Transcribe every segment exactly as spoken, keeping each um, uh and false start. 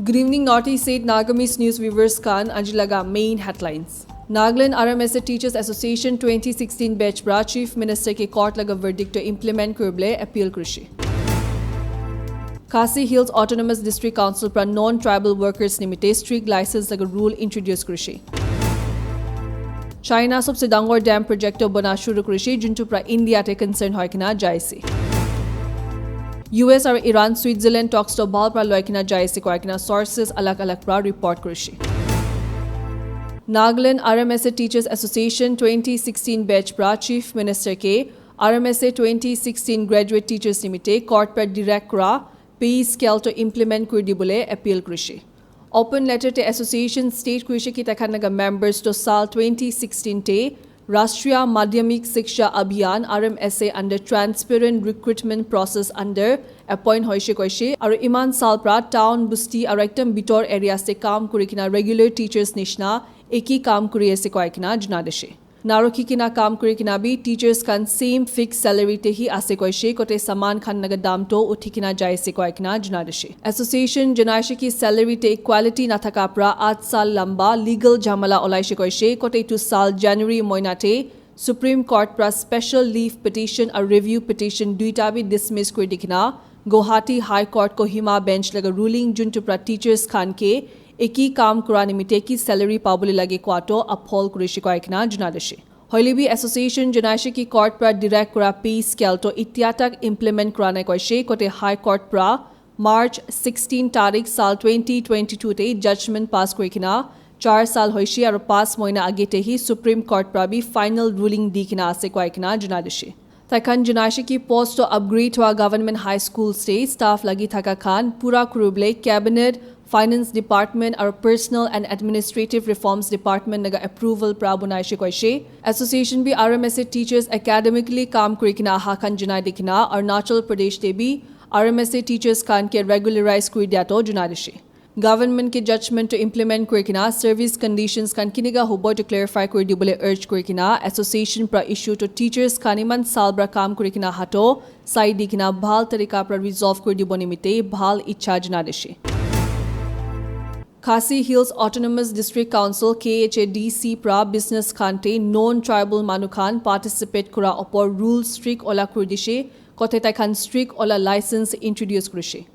Good evening, Northeast State Nagamese News viewers khan. Aji laga main headlines. Nagaland R M S A Teachers Association twenty sixteen batch pra Chief Minister ke court laga verdict to implement kuribole appeal kurishi. Khasi Hills Autonomous District Council pra non-tribal workers nimite strict license laga rule introduce kurishi. China sobse dangor dam project to bana shuru kurishi, juntu pra India te concern hoi kena jaise. U S aru Iran Switzerland talks to bhal pra loi kena jaise koi kena sources alag alag pra report kurishi. Nagaland R M S A Teachers Association twenty sixteen batch pra Chief Minister ke R M S A twenty sixteen graduate teachers nimite court pra direct kura pay scale to implement kuri dibole appeal kurishi. Open letter te association state kurishi ki takhan laga members to sal twenty sixteen te Rashtriya Madhyamik Shiksha Abhiyan, R M S A, under transparent recruitment process under appoint hoishe koishe, aru iman sal pra town busti aru ekdam bitor areas te kam kuri kena regular teachers nishna eki kam kuri ase koi kena juna dishe. Narukhi kena kam kuri kena bi teachers khan same fixed salary te hi ase koishe, kote saman khan laga dam to uthi kena jai ase koi kena juna dishe. Association janaishe ki salary te equality nathaka pra aath sal lamba legal jhamala olaishe koishe, kote itu sal January moina te Supreme Court pra special leave petition aru review petition duita bi dismiss kuri di kena Guwahati High Court Kohima bench laga ruling juntu pra teachers khan ke eki kam kura nimite ki salary pabole lage kwa to uphold kurishi koi kena juna dishe. Hoile bi association janaishe ki court pra direct kura pay scale to itia tak implement kura nai koishe, kote High Court pra March sixteen tarik sal twenty twenty-two te judgment pass kuri kena char sal hoishe aru paanch moina age te hi Supreme Court pra bi final ruling di kena ase koi kena juna dishe. Taikhan janaishe ki post to upgrade hua Government High School te staff lagi thaka khan pura kuribole Cabinet, Finance Department aru Personnel and Administrative Reforms Department laga approval pra bunaishe koishe. Association bi R M S A teachers academically kam kuri kena aha khan janai di kena Arunachal Pradesh te bi R M S A teachers khan ke regularize kuri dia to janai dishe. Government ke judgment to implement kuri kena service conditions khan kiniga hobo to clarify kuri dibole urge kuri kena association pra issue to teachers khan iman sal pra kam kuri kena hato sai di kena bhal tarika pra resolve kuri dibo nimite bhal ichha jana dishe. Khasi Hills Autonomous District Council, K H A D C, pra business khan te non-tribal manu khan participate kura opor rule strict ola kuri dishe, kote tai khan strict ola license introduce kurishe.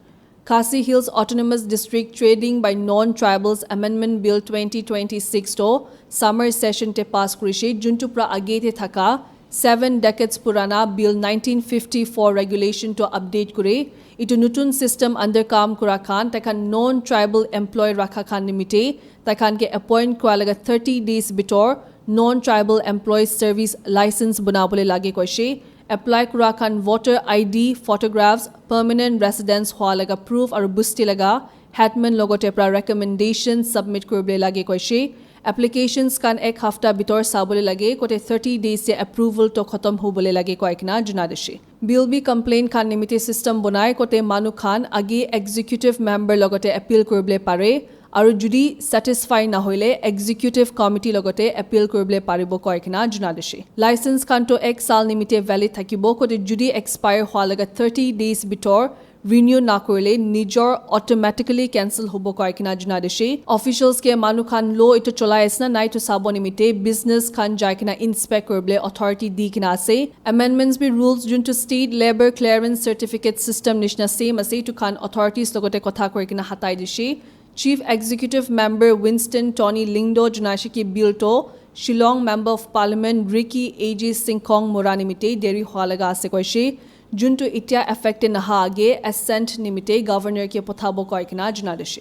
Khasi Hills Autonomous District Trading by Non-Tribals Amendment Bill twenty twenty-six to summer session te pass kurishe, juntu pra age te thaka seven decades purana Bill nineteen fifty-four regulation to update kure. Itu nutun system under kam kura khan, taikhan non-tribal employee rakha khan nimite, taikhan ke appoint kura laga thirty days bitor non-tribal employee service license banabole lage koishe. Apply kura khan voter I D, photographs, permanent residence hua laga proof aru busti laga headman logote pra recommendation submit kuribole lage koishe. Applications khan ek hafta bitor sabole lage, kote thirty days te approval to khatam hobole lage koi kena jana dishe. Bill bi complaint khan nimite system bonai, kote manu khan age executive member logote appeal kuribole pare, aru judi satisfy nahoile executive committee logote appeal kuribole paribo koi kena jana dishe. License khan to ek sal nimite valid thakibo, kote judi expire hua laga thirty days bitor renew nakurile nijor automatically cancel hobo koi kena jana dishe. Officials ke manu khan law itu cholai ase na nai to sabo nimite business khan jai kena inspect kuribole authority di kena ase. Amendments bi rules juntu state labour clearance certificate system nishna same ase, itu khan authorities logote kotha kuri kena hatai dishe. Chief Executive Member Winston Tony Lyngdoh janaishe ki bill to Shillong Member of Parliament Ricky A J Singkhong mora nimite deri hua laga ase koishe. Juntu itia affected naha age assent nimite governor ke pothabo koi kena jana dishe.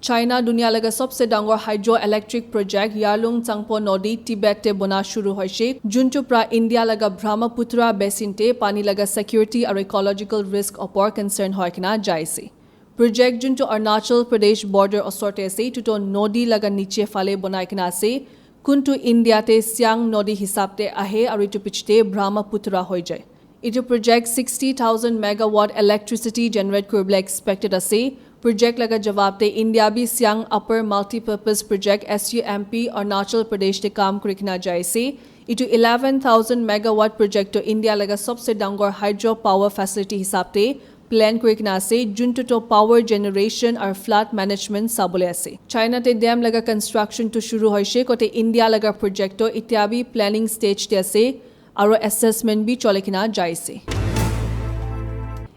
China dunia laga sobse dangor hydroelectric project Yarlung Tsangpo Nodi Tibet te bona shuru hoishe, juntu pra India laga Brahmaputra basin te pani laga security aru ecological risk opor concern hoi kena jaise. Project juntu Arunachal Pradesh border osor te ase, itu to nodi laga niche phale bonai kena ase. Kuntu India te Siang nodi hisab te ahe aru itu pichete Brahmaputra hoi jai. Itu project sixty thousand megawatt electricity generate kuribole expected ase. Project laga jawab te India bi Siang Upper Multipurpose Project, S U M P, Arunachal Pradesh te kam kuri kena jai ase. Itu eleven thousand megawatt project to India laga sobse dangor hydro power facility hisab te plan kuri kena ase, juntu to power generation aru flood management sabole ase. China te dam laga construction to shuru hoise, kote India laga project to itya bi planning stage te ase, aru assessment bi chole kena jaise.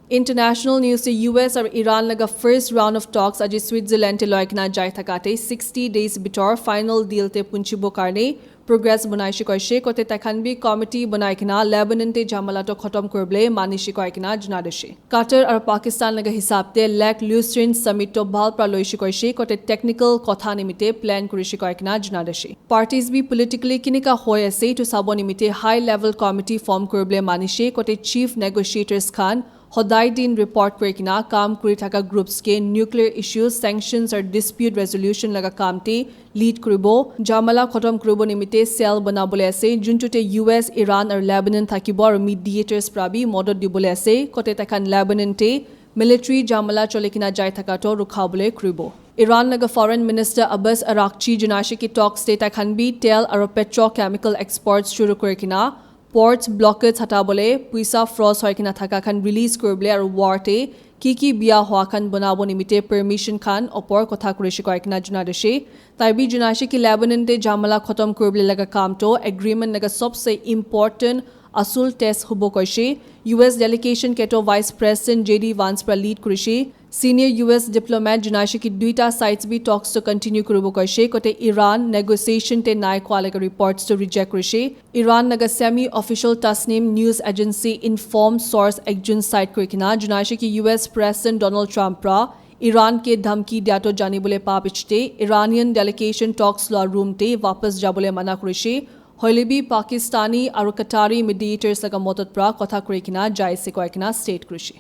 International news te U S aru Iran laga first round of talks aji Switzerland te loi kena jai thakate sixty days bitor final deal te punchibo karne progress banai shi koise, kote takhan bi committee banai kena Lebanon te jamala to khotom kuribole mani shi koi kena jana dise. Qatar aru Pakistan laga hisab te Lake Lucerne summit to bhal pra loi shi koise, kote technical kotha nimite plan kuri shi koi kena jana dise. Parties bi politically kinika hoi ase to sabo nimite high level committee form kuribole mani shi, kote chief negotiators khan hodai din report kuri kena kam kuri thaka groups ke nuclear issues, sanctions aru dispute resolution laga kam te lead kuribo. Jamala khotom kuribo nimite cell banabole ase, juntu te U S, Iran aru Lebanon thakibo aru mediators pra bi modot dibole ase, kote takhan Lebanon te military jamala chole kena jai thaka to rukhabole kuribo. Iran laga foreign minister Abbas Araghchi jana dise ki talks te takhan bi tel aru petrochemical exports shuru kuri kena ports blockades hatabole, puisa froze hoi kena thaka khan release kuribole aru war te ki ki biya hua khan banabo nimite permission khan opor kotha kuri shi koi kena jana dise. Tai bi jana dise ki Lebanon te jamala khotom kuribole laga kam to agreement laga sobse important asul test hubo koise. U S delegation ke to Vice President J D Vance pra lead kurise. Senior U S diplomat jana dise ki duita sides bi talks to continue kuribo koise, kote Iran negotiation te nai koa laga reports to reject kurise. Iran laga semi-official Tasnim news agency informed source ekjon cite kuri kena jana dise ki U S President Donald Trump pra Iran ke dhamki dia to janibole pa pichete Iranian delegation talks lua room te wapas jabole mana kurise. Hoile bi Pakistani aru Qatari mediators laga modot pra kotha kuri kena jaise koi kena state kurise.